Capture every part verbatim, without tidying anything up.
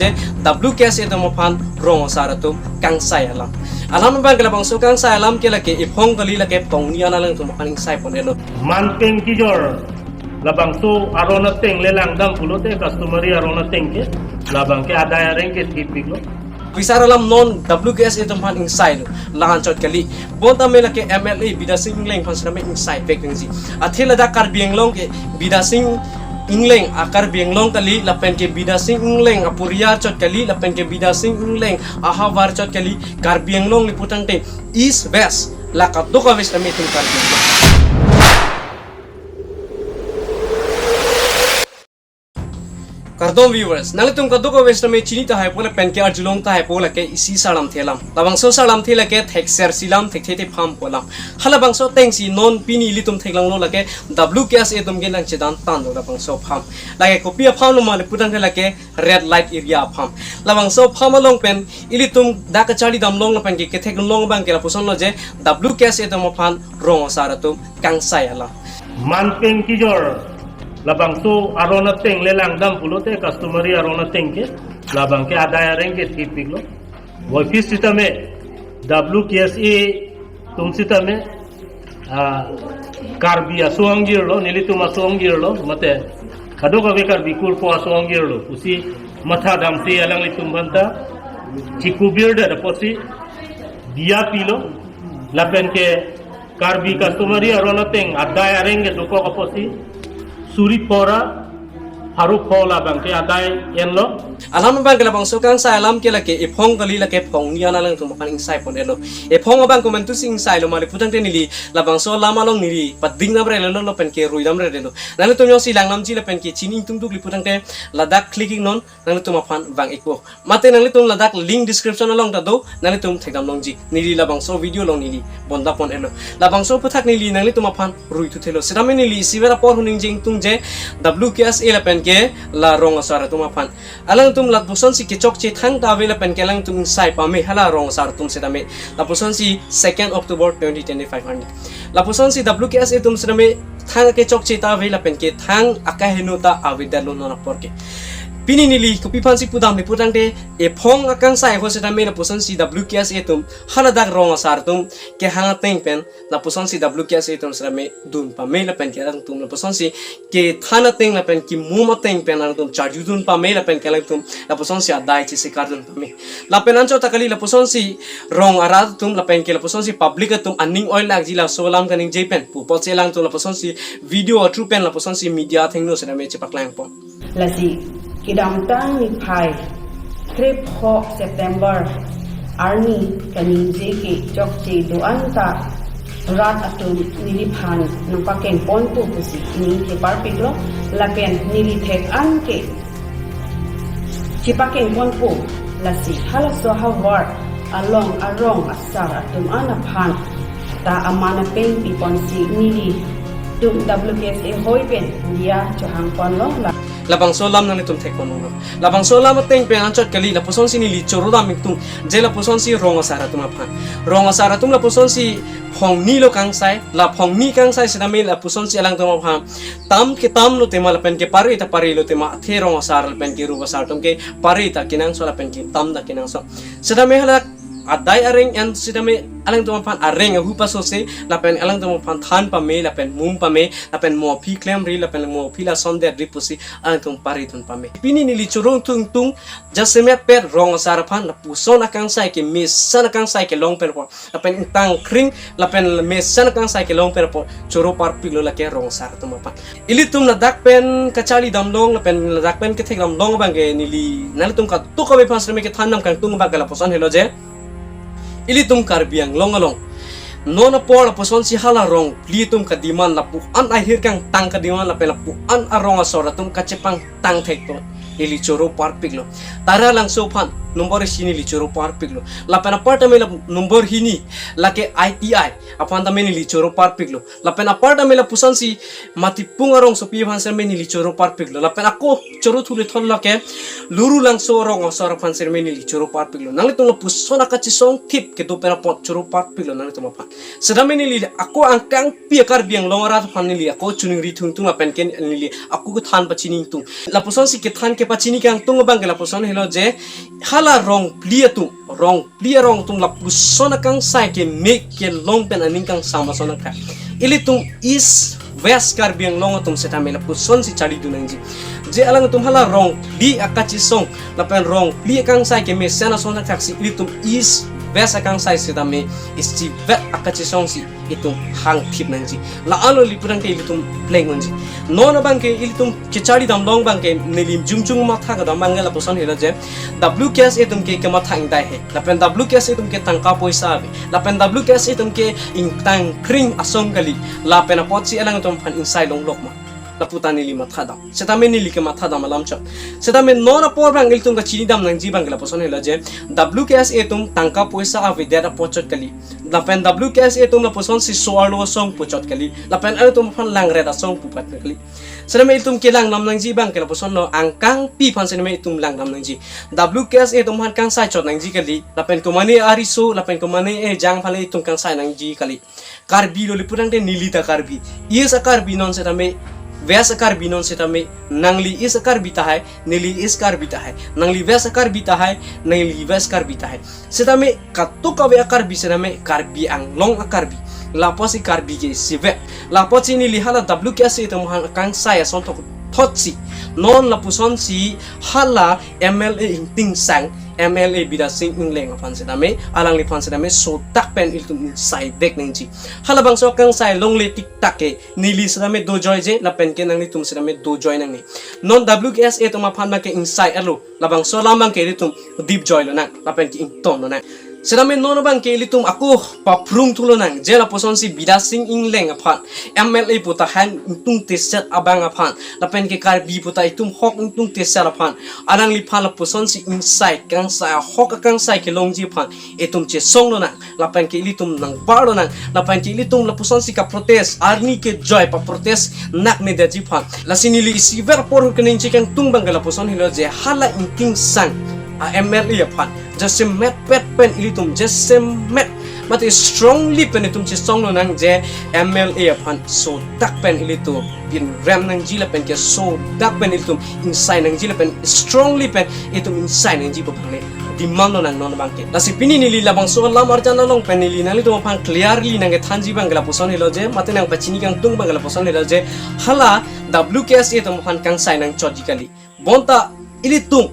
je W K S A atum aphan rong asar atum kangsai alam. Alam abang ke labangso kangsai alam ke lake ephong kali, lake phongni an alangtum aphan ingsai pon-etlo. Manpeng kijor labangso aron ateng le langdam pulote customary aron ateng ke labang ke adai areng ke thipiklo. Bisar alam non W K S A atum aphan ingsailo, la-anchot kali. Bonta me lake M L A Bidya Sing Engleng aphan sitame ingsai pek nangji. Athe ladak Karbi Anglong ke Bidya Sing Engleng a Karbi Anglong kali, lapen ke Bidya Sing Engleng a Puriar chot kali, lapen ke Bidya Sing Engleng a havar chot kali, Karbi Anglong le putangte East West la kadokave sitame itum Karbi Anglong. Kardom viewers, nanglitum kadokave sitame chini tahai po lapen ke arjulong tahai po lake isi sarlamthe alam. Labangso sarlamthe lake thekser silam, thekthe thepham pu alam. Halabangso atengsi non pini ilitum theklonglo lake W K S A atum ke nangchedan tanglo labangso apham. Lake kopi apham lo ma le putangte lake red light area apham. Labangso apham along pen ilitum dak kacharli damlong lapen ke kethekdunlong abang ke lapuson lo je W K S A atum aphan rong asar atum kangsai alam. Manpeng kijor labangso aron ateng le langdam pulote customary aron ateng ke labang ke adai areng ke thipiklo. Voiphit sitame W K S A atum sitame, ah, Karbi aso angjirlo, nelitum aso angjirlo, mate kadokave Karbi kurpo aso angjirlo pusi matha damsi alanglitum aphanta chikubir da apotsi diya pilo, lapen ke Karbi customary aron ateng adai areng ke dokok apotsi suri phongo ra pharo pho labang ke adai enlo. Alam abang ke labangso kangsai alam ke lake ephong kali, lake phongni an alangtum aphan ingsai pon-etlo. Ephong abang komantusi ingsailo ma le putangte neli labangso alam along neli pading damrelo lapen ke rui damrelo. Nanglitum jongsi lang namji lapen ke chini ingtungduk le putangte ladak click iknon, nanglitum aphan vang ikpo. Mate nanglitum ladak link description along ta do, nanglitum thekdam longji. Neli labangso video along neli bonda pon-etlo. Labangso aphuthak neli nanglitum aphan rui thuthelo. Sitame neli isiver apor huningje ingtung je W K S A lapen ke la rong asar atum aphan. Alangtum lapusonsi kechokche thangta ave lapen ke alangtum ingsai pame hala rong asar atum sitame. Lapusonsi second October twenty twenty-five arni. Lapusonsi W K S A atum sitame thang kechokche ta ave lapen ke thang akaheno ta avedetlo non apor ke. Pini neli kopi aphansi pudam le putangte ephong akangsai ho sitame lapusonsi W K S A atum haladak rong asar atum kehang ateng pen lapusonsi W K S A atum sitame dun pame lapen ke alangtum lapusonsi kethan ateng lapen kemum ateng pen alangtum charju dun pame lapen ke alangtum lapusonsi adai chesikar dun pame. Lapen anchot ta kali lapusonsi rong arat atum lapen ke lapusonsi public atum aning oilakji laso alam kaningje pen pu apotsi alangtum lapusonsi video a-through pen lapusonsi media athengno sitame chepaklang pon. Lasi kedamtang niphai kre-pho September arni kaningje kechokche do-an ta rat atum neliphan nangpakeng ponpo pusi ning keparpiklo lapen neli thek-an ke chepakeng ponpo. Lasi halaso havar along arong asar atum an aphan ta aman apeng piponsi nelitum W K S A hoi pen diya chohang ponlo la. Labangso alam nanglitum thek ponlo. Labangso alam ateng pen anchot kali lapusonsi neli choro dam ingtung je lapusonsi rong asar atum aphan. Rong asar atum lapusonsi phongni lo kangsai, la phongni kangsai sitame lapusonsi alangtum aphan tam ke tamlo tema lapen ke pare ta parelo tema, athe rong asar lapen ke rup asar atum ke pare ta kenangsot lapen ke tam ta kenangsot. Sitame hala adai areng en sitame alangtum aphan areng ahu pasose lapen alangtum aphan than pame lapen mum pame lapen mo aphi klemri lapen mo aphi lason detri pusi alangtum pare dun pame. Pini neli choro ingtung jasemet pet rong asar aphan lapuson akangsai ke mesen akangsai kelong pen apot lapen ingtang kring lapen mesen akangsai kelong pen apot choro parpiklo lake rong asar atum aphan. Ilitum ladak pen kacharli damlong lapen ladak pen kethek damlong abang ke neli nanglitum kadokave aphan sitame kethan dam kangtung abang ke lapuson helo je ilitum Karbi Anglong along non apor lapusonsi hala rong phli atum kadiman lapu-an ahir kangtang kadiman lapen lapu-an arong asor atum kachepangtang thekpo. Neli choro parpiklo. Taralangso aphan number isi neli choro parpiklo. Lapen apar tame la number hini, lake I T I aphan tame neli choro parpiklo. Lapen apar tame lapusonsi matipung arongsopi aphan setame neli choro parpiklo. Lapen ako choro thule thon lake Lurulangso arong asar aphan setame neli choro parpiklo. Nanglitum lapuson akachesong thip kedo pen apot choro parpiklo nanglitum aphan. Setame neli ako angkangpi a-Karbi Anglong arat aphan neli ako choningri thungtung lapen ke neli ako kethan pachini ingtung. Lapusonsi kethan kepachini kangtung abang ke lapuson helo je hala rong phli atum, rong phli arong atum lapuson akangsai keme kelong pen aning kangsam ason akha. Ilitum East West Karbi Anglong atum setame lapusonsi charlidun nangji. Je alangtum hala rong phli akachesong lapen rong phli akangsai kemesen ason athaksi ilitum East West akangsai setame isivet akachesongsi itum hangthip nangji. La alo li purangke ilitum pleng unji. Non abang ke ilitum kecharli damlong abang ke neli jongjong matha kedam abang ke lapuson helo je W K S A atum ke kematha ingdai he. Lapen W K S A atum ke tangka poisa ave. Lapen W K S A atum ke ingtang kring asong kali. Lapen apotsi alangtum aphan ingsai longlok ma. Laputa neli matha dam. Setame neli kematha dam alam chot. Setame non apor abang ilitum kachini dam nangji abang ke lapuson helo je W K S A atum tangka poisa avedet apot chot kali. Lapen W K S A atum lapusonsi so-arlo asong pu chot kali. Lapen atum aphan langret asong pu pat kali. Setame itum kelang dam nangji abang ke lapusonlo angkangpi aphan setame itum lang dam nangji. W K S A atum aphan kangsai chot nangji kali. Lapen komane ariso, lapen komane ejang aphan itum kangsai nangji kali. Karbi lo li purangte neli ta Karbi. East a-Karbi non setame, West a-Karbi non setame, nangli East a-Karbi tahai, neli East Karbi tahai. Nangli West a-Karbi tahai, nangli West Karbi tahai. Setame katuk kave a-Karbi setame Karbi Anglong a-Karbi. Lapotsi Karbi ke isivet. Lapotsi neli hala W K S A atum aphan kangsai asonthot thotsi. Non lapusonsi hala M L A ingtingsang, M L A Bidya Sing Engleng aphan setame, alangliphan setame sodak pen ilitum ingsai vek nangji. Halabangso kangsai longle tiktak ke neli setame dojoije, lapen ke nanglitum setame dojoi nangne. Non W K S A atum aphan abang ke ingsai alo, labangso alam abang ke ilitum dipjoi lonang, lapen ke ington lonang. Setame non abang ke ilitum ako paphrung thu lonang, je lapusonsi Bidya Sing Engleng aphan, M L A pu tahai ingtungteset abang aphan, lapen ke Karbi pu ta itum ahok ingtungteset aphan, alangliphan lapusonsi ingsai kangsai ahok akangsai kelongji aphan itum chesong lonang, lapen ke ilitum nangbar lonang, lapen ke ilitum lapusonsi kaprotest, arni kejoi paprotest naknedetji aphan. Lasi neli isivet apor ahut kaningje kangtung abang ke lapuson helo je hala ingtingsang a-M L A aphan jasemet pet pen ilitum jasemet mate strongly pen itum chesong lonang je M L A aphan sodak pen ilitum pinrem nangji lapen ke sodak pen ilitum ingsai nangji lapen strongly pen itum ingsai nangji pu abang le demand lonang non abang ke. Lasi pini neli labangso alam arjan along pen neli nanglitum aphan clearly nangkethanji abang ke lapuson helo je, mate nangpachini kangtung abang ke lapuson helo je, hala W K S A atum aphan kangsai nangchotji kali. Bonta ilitum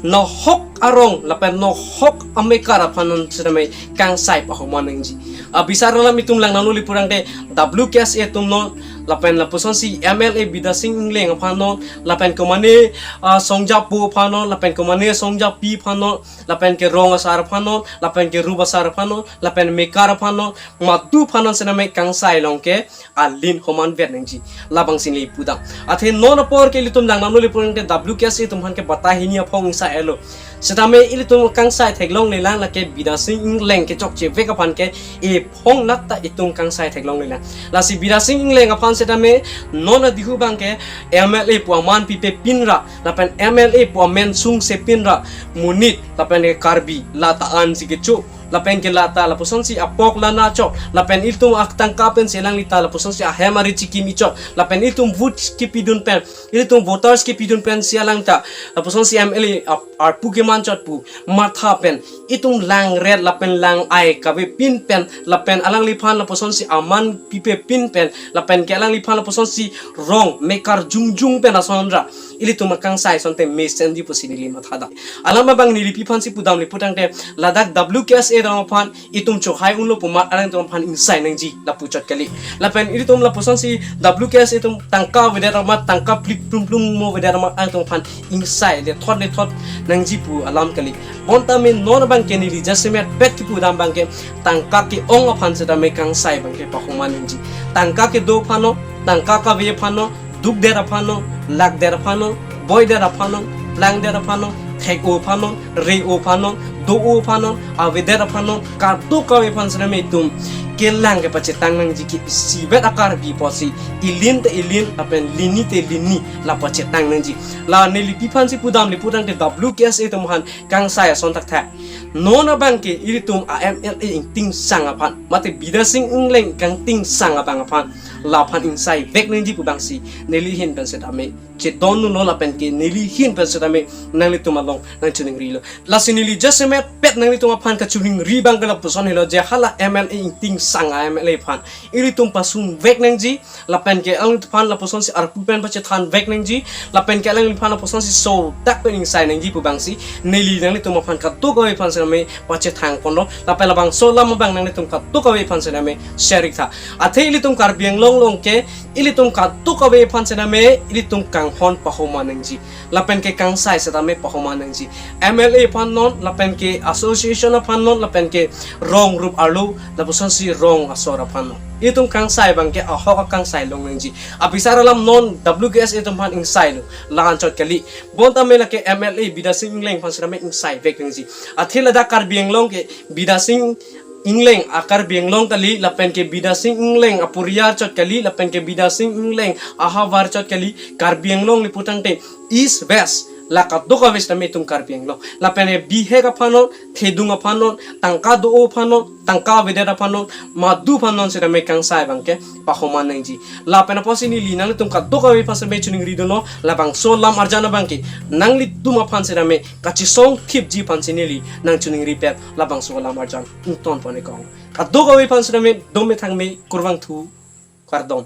nahok arong lapen nahok amekar aphan non setame kangsai pahoma nangji. Abisar alam itum lang nanglo li purangte W K S A atum non, lapen lapusonsi M L A Bidya Sing Engleng aphan non, lapen komane, ah, Songja pu aphan non, lapen komane Songja pi aphan non, lapen ke rong asar aphan non, lapen ke rup asar aphan non, lapen mekar aphan non, madu aphan non setame kangsai along ke alin homan vet nangji. Labangsi neli pudam. Athe non apor ke ilitum lang nanglo li purangte W K S A atum aphan ke batai hini aphong ingsai alo. Setame ilitum kangsai theklonglelang, lake Bidya Sing Engleng kechokche vek aphan ke ephong lak ta itum kangsai theklonglelang. Lasi Bidya Sing Engleng aphan setame non adihu abang ke M L A pu aman pipe pinra, lapen M L A pu amen sungse pinra, monit, lapen ke Karbi, lata ansi kecho, lapen ke lata lapusonsi apok lana chok, lapen itum ak tangka pensi alangli ta lapusonsi ahem ari chikimi chok, lapen itum vote kipidun pen, itum voters kipidun pensi alang ta lapusonsi M L A ap-, arpu keman chot pu matha pen itum langret lapen lang-ai kavepin pen, lapen alangliphan lapusonsi aman pipepin pen, lapen ke alangliphan lapusonsi rong mekar jongjong pen asonra ilitum akangsai asonte mesenji pusi neli matha dam. Alam abang neli pi aphansi pudam li purangte, ladak W K S A atum aphan itum chohai unlo pu amat alangtum aphan ingsai nangji lapu chot kali. Lapen ilitum lapusonsi W K S A atum tangka avedet amat, tangka plip plum plum mo avedet amat alangtum aphan ingsai lethot lethot nangji pu alam kali. Bonta me non abang ke neli jasemet pet kipu dam abang ke tangka ke-ong aphan setame kangsai abang ke pahoma nangji. Tangka kedo aphan non, tangka kave aphan non, dukdet aphan non, lakdet aphan non, boidet aphan non, plangdet aphan non, thek-o aphan non, re-o aphan non, do-o aphan non, avedet aphan non, kadokave aphan setame itum kelang kepachetang nangji ke isivet a-Karbi pusi ilin te ilin lapen lini te lini la pachetang nangji. La neli pi aphansi pudamle putangte W K S A atum aphan kangsai ason thakthak. Non abangke ilitum a-M L A ingtingsang aphan, mate Bidya Sing Engleng kangtingsang abang aphan, laphan ingsaivek nangji pu abangsi neli ahin pen setame chedondunlo lapen ke neli ahin pen setame nanglitum along nangchiningrilo. Lasi neli jasemet pet nanglitum aphan kachiningri abangke lapuson helo je hala M L A ingtingsang a-M L A aphan ilitum pasunvek nangji, lapen ke alangliphan lapuson si arpu pen pachethanvek nangji, lapen ke alangliphan lapuson si sodak pen ingsai nangji pu abangsi neli nanglitum aphan kadokave aphan setame pachethangponlo, lapen labangso alam abang nanglitum kadokave aphan setame share ik tha. Athe ilitum Karbi Anglong along ke ilitum kadokave aphan setame ilitum kanghon pahoma nangji, lapen ke kangsai setame pahoma nangji. M L A aphan non, lapen ke association aphan non, lapen ke rong rup arlo, lapuson si rong asor aphan non. Itum kangsai abangke ahok akangsai long nangji. Abisar alam non W K S A atum aphan ingsailo, la-anchot kali. Bonta me lake M L A Bidya Sing Engleng aphan setame ingsaivek nangji. Athe ladak Karbi Anglong ke Bidya Sing Engleng a-Karbi Anglong kali, lapen ke Bidya Sing Engleng aporiyal chot kali, lapen ke Bidya Sing Engleng ahavar chot kali, Karbi Anglong le putangte East West la kadokave setame itum Karbi Anglong. Lapen ke bihek aphan non, thedung aphan non, tangka do-o aphan non, tangka avedet aphan non, madu aphan non setame kangsai abangke pahoma nangji. Lapen apotsi neli nanglitum kadokave aphan setame chiningridunlo, labangso alam arjan abangke nanglitum aphan setame kachesong thipji aphansi neli nangchiningri pet labangso alam arjan ingtonpon ikong. Kadokave aphan setame dome thangme, kurvangthu, kardom.